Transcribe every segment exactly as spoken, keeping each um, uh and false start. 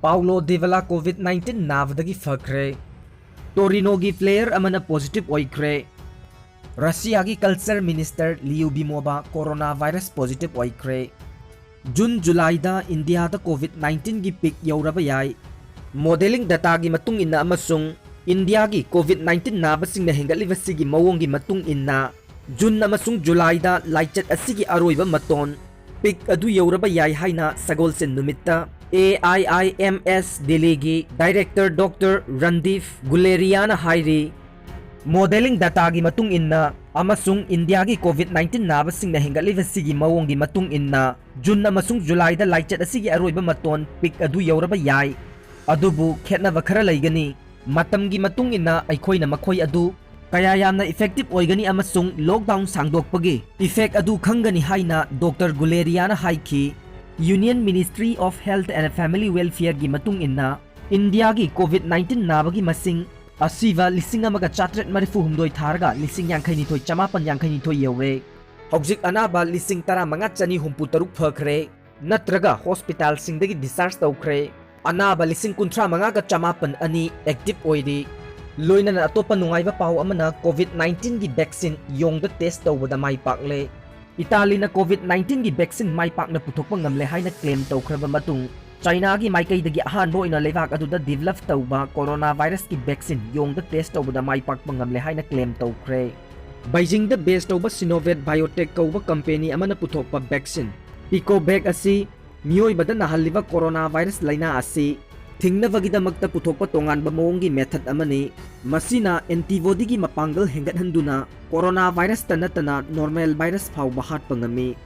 ꯄꯥꯎꯂꯣ Dybala COVID nineteen ꯅꯥꯕꯗꯒꯤ ꯐꯈ꯭ꯔꯦ꯫ ꯇꯣꯔꯤꯅꯣꯒꯤ player ꯑꯃꯅ positive ꯑꯣꯏꯈ꯭ꯔꯦ꯫ ꯔꯁꯤꯌꯥꯒꯤ culture minister ꯂꯤꯌꯨ ꯕꯤꯃꯣꯕꯥ coronavirus positive ꯑꯣꯏꯈ꯭ꯔꯦ꯫ ꯖꯨꯟ ꯖꯨꯂꯥꯏꯗ ꯏꯟꯗꯤꯌꯥꯗ COVID nineteenꯒꯤ peak ꯌꯧꯔꯕ ꯌꯥꯏ꯫ Modelling dataꯒꯤ ꯃꯇꯨꯡ ꯏꯟꯅ ꯑꯃꯁꯨꯡ ꯏꯟꯗꯤꯌꯥꯒꯤ COVID nineteen ꯅꯥꯕꯁꯤꯡꯅ ꯍꯦꯟꯒꯠꯂꯤꯕꯁꯤꯒꯤ ꯃꯑꯣꯡꯒꯤ ꯃꯇꯨꯡ ꯏꯟꯅ ꯖꯨꯟ ꯑꯃꯁꯨꯡ ꯖꯨꯂꯥꯏꯗ ꯂꯥꯏꯆꯠ ꯑꯁꯤꯒꯤ ꯑꯔꯣꯏꯕ ꯃꯇꯣꯟ peak ꯑꯗꯨ ꯌꯧꯔꯕ ꯌꯥꯏ ꯍꯥꯏꯅ ꯁꯒꯣꯜꯁꯦꯟ ꯅꯨꯃꯤꯠꯇ AIIMS ꯗꯤꯜꯂꯤꯒꯤ director Doctor ꯔꯟꯗꯤꯞ ꯒꯨꯂꯦꯔꯤꯌꯥꯅ ꯍꯥꯏꯔꯤ꯫ Modelling dataꯒꯤ ꯃꯇꯨꯡ ꯏꯟꯅ ꯑꯃꯁꯨꯡ ꯏꯟꯗꯤꯌꯥꯒꯤ COVID nineteen ꯅꯥꯕꯁꯤꯡꯅ ꯍꯦꯟꯒꯠꯂꯤꯕꯁꯤꯒꯤ ꯃꯑꯣꯡꯒꯤ ꯃꯇꯨꯡ ꯏꯟꯅ ꯖꯨꯟ ꯑꯃꯁꯨꯡ ꯖꯨꯂꯥꯏꯗ ꯂꯥꯏꯆꯠ ꯑꯁꯤꯒꯤ ꯑꯔꯣꯏꯕ ꯃꯇꯣꯟ peak ꯑꯗꯨ ꯌꯧꯔꯕ ꯌꯥꯏ꯫ ꯑꯗꯨꯕꯨ ꯈꯦꯠꯅꯕ ꯈꯔ ꯂꯩꯒꯅꯤ꯫ ꯃꯇꯝꯒꯤ ꯃꯇꯨꯡ ꯏꯟꯅ ꯑꯩꯈꯣꯏꯅ ꯃꯈꯣꯏ ꯑꯗꯨ ꯀꯌꯥ ꯌꯥꯝꯅ effective ꯑꯣꯏꯒꯅꯤ ꯑꯃꯁꯨꯡ lockdown ꯁꯥꯡꯗꯣꯛꯄꯒꯤ effect ꯑꯗꯨ ꯈꯪꯒꯅꯤ ꯍꯥꯏꯅ Doctor ꯒꯨꯂꯦꯔꯤꯌꯥꯅ ꯍꯥꯏꯈꯤ꯫ Union Ministry of Health and Family Welfareꯒꯤ ꯃꯇꯨꯡ ꯏꯟꯅ ꯏꯟꯗꯤꯌꯥꯒꯤ COVID nineteen ꯅꯥꯕꯒꯤ ꯃꯁꯤꯡ ꯑꯁꯤꯕ ꯂꯤꯁꯤꯡ ꯑꯃꯒ ꯆꯥꯇ꯭ꯔꯦꯠ ꯃꯔꯤꯐꯨ ꯍꯨꯝꯗꯣꯏ ꯊꯥꯔꯒ ꯂꯤꯁꯤꯡ ꯌꯥꯡꯈꯩ ꯅꯤꯊꯣꯏ ꯆꯃꯥꯄꯟ ꯌꯥꯡꯈꯩ ꯅꯤꯊꯣꯏ ꯌꯧꯔꯦ꯫ ꯍꯧꯖꯤꯛ ꯑꯅꯥꯕ ꯂꯤꯁꯤꯡ ꯇꯔꯥꯃꯉꯥ ꯆꯅꯤ ꯍꯨꯝꯐꯨ ꯇꯔꯨꯛ ꯐꯈ꯭ꯔꯦ ꯅꯠꯇ꯭ꯔꯒ hospitalꯁꯤꯡꯗꯒꯤ discharge ꯇꯧꯈ꯭ꯔꯦ꯫ ꯑꯅꯥꯕ ꯂꯤꯁꯤꯡ ꯀꯨꯟꯊ꯭ꯔꯥ ꯃꯉꯥꯒ ꯆꯃꯥꯄꯟ ꯑꯅꯤ active ꯑꯣꯏꯔꯤ꯫ ꯂꯣꯏꯅꯅ ꯑꯇꯣꯞꯄ ꯅꯨꯡꯉꯥꯏꯕ ꯄꯥꯎ ꯑꯃꯅ COVID nineteenꯒꯤ vaccine ꯌꯣꯡꯗ test ꯇꯧꯕꯗ ꯃꯥꯏ ꯄꯥꯛꯂꯦ꯫ ꯏꯇꯥꯂꯤꯅ COVID nineteenꯒꯤ vaccine ꯃꯥꯏ ꯄꯥꯛꯅ ꯄꯨꯊꯣꯛꯄ ꯉꯝꯂꯦ ꯍꯥꯏꯅ claim ꯇꯧꯈ꯭ꯔꯕ ꯃꯇꯨꯡ, ꯆꯥꯏꯅꯥꯒꯤ ꯃꯥꯏꯀꯩꯗꯒꯤ ꯑꯍꯥꯟꯕ ꯑꯣꯏꯅ ꯂꯩꯕꯥꯛ ꯑꯗꯨꯗ develop ꯇꯧꯕ coronavirusꯀꯤ vaccine ꯌꯣꯡꯗ test ꯇꯧꯕꯗ ꯃꯥꯏ ꯄꯥꯛꯄ ꯉꯝꯂꯦ ꯍꯥꯏꯅ claim ꯇꯧꯈ꯭ꯔꯦ꯫ ꯕꯩꯖꯤꯡꯗ base ꯇꯧꯕ Sinovac Biotech ꯀꯧꯕ company ꯑꯃꯅ ꯄꯨꯊꯣꯛꯄ vaccine PicoVac ꯑꯁꯤ ꯃꯤꯑꯣꯏꯕꯗ ꯅꯥꯍꯜꯂꯤꯕ coronavirus ꯂꯥꯏꯅꯥ ꯑꯁꯤ ꯊꯤꯡꯅꯕꯒꯤꯗꯃꯛꯇ ꯄꯨꯊꯣꯛꯄ ꯇꯣꯉꯥꯟꯕ ꯃꯑꯣꯡꯒꯤ method ꯑꯃꯅꯤ꯫ ꯃꯁꯤꯅ antibodyꯒꯤ ꯃꯄꯥꯡꯒꯜ ꯍꯦꯟꯒꯠꯍꯟꯗꯨꯅ coronavirusꯇ ꯅꯠꯇꯅ normal virus ꯐꯥꯎꯕ ꯍꯥꯠꯄ ꯉꯝꯃꯤ꯫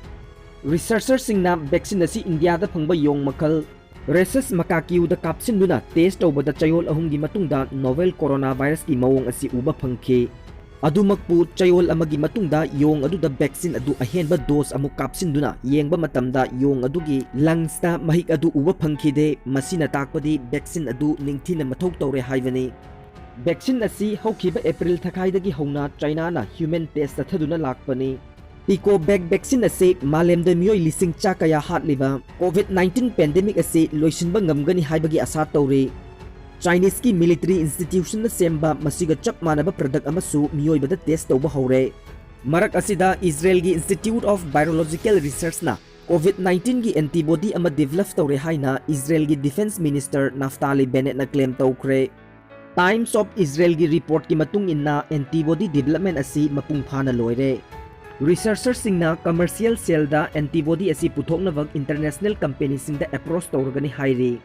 Researcherꯁꯤꯡꯅ vaccine ꯑꯁꯤ ꯏꯟꯗꯤꯌꯥꯗ ꯐꯪꯕ ꯌꯣꯡ ꯃꯈꯜ Rhesus macaqueꯗ ꯀꯥꯞꯁꯤꯟꯗꯨꯅ test ꯇꯧꯕꯗ ꯆꯌꯣꯜ ꯑꯍꯨꯝꯒꯤ ꯃꯇꯨꯡꯗ novel coronavirusꯀꯤ ꯃꯑꯣꯡ ꯑꯁꯤ ꯎꯕ ꯐꯪꯈꯤ꯫ ꯑꯗꯨꯃꯛꯄꯨ, ꯆꯌꯣꯜ ꯑꯃꯒꯤ ꯃꯇꯨꯡꯗ ꯌꯣꯡ ꯑꯗꯨꯗ vaccine ꯑꯗꯨ ꯑꯍꯦꯟꯕ dose ꯑꯃꯨꯛ ꯀꯥꯞꯁꯤꯟꯗꯨꯅ ꯌꯦꯡꯕ ꯃꯇꯝꯗ ꯌꯣꯡ ꯑꯗꯨꯒꯤ lungsꯇ ꯃꯍꯤꯛ ꯑꯗꯨ ꯎꯕ ꯐꯪꯈꯤꯗꯦ꯫ ꯃꯁꯤꯅ ꯇꯥꯛꯄꯗꯤ vaccine ꯑꯗꯨ ꯅꯤꯡꯊꯤꯅ ꯃꯊꯧ ꯇꯧꯔꯦ ꯍꯥꯏꯕꯅꯤ꯫ Vaccine ꯑꯁꯤ ꯍꯧꯈꯤꯕ April ꯊꯥꯈꯥꯏꯗꯒꯤ ꯍꯧꯅ ꯆꯥꯏꯅꯥꯅ human test ꯆꯠꯊꯗꯨꯅ ꯂꯥꯛꯄꯅꯤ꯫ Picovac vaccine ꯑꯁꯤ ꯃꯥꯂꯦꯝꯗ ꯃꯤꯑꯣꯏ ꯂꯤꯁꯤꯡ ꯆꯥ ꯀꯌꯥ ꯍꯥꯠꯂꯤꯕ COVID nineteen pandemic ꯑꯁꯤ ꯂꯣꯏꯁꯤꯟꯕ ꯉꯝꯒꯅꯤ ꯍꯥꯏꯕꯒꯤ ꯑꯁꯥ ꯇꯧꯔꯤ꯫ Chineseꯀꯤ military institutionꯅ ꯁꯦꯝꯕ ꯃꯁꯤꯒ ꯆꯞ ꯃꯥꯟꯅꯕ product ꯑꯃꯁꯨ ꯃꯤꯑꯣꯏꯕꯗ test ꯇꯧꯕ ꯍꯧꯔꯦ꯫ ꯃꯔꯛ ꯑꯁꯤꯗ, Israelꯒꯤ Institute of Virological Researchꯅ COVID nineteenꯒꯤ antibody ꯑꯃ develop ꯇꯧꯔꯦ ꯍꯥꯏꯅ Israelꯒꯤ Defense Minister Naftali Bennettꯅ claim ꯇꯧꯈ꯭ꯔꯦ꯫ Times of Israelꯒꯤ reportꯀꯤ ꯃꯇꯨꯡ ꯏꯟꯅ, antibody development ꯑꯁꯤ ꯃꯄꯨꯡ ꯐꯥꯅ ꯂꯣꯏꯔꯦ꯫ Researcherꯁꯤꯡꯅ commercial scaleꯗ antibody ꯑꯁꯤ ꯄꯨꯊꯣꯛꯅꯕ international companyꯁꯤꯡꯗ approach ꯇꯧꯔꯒꯅꯤ ꯍꯥꯏꯔꯤ꯫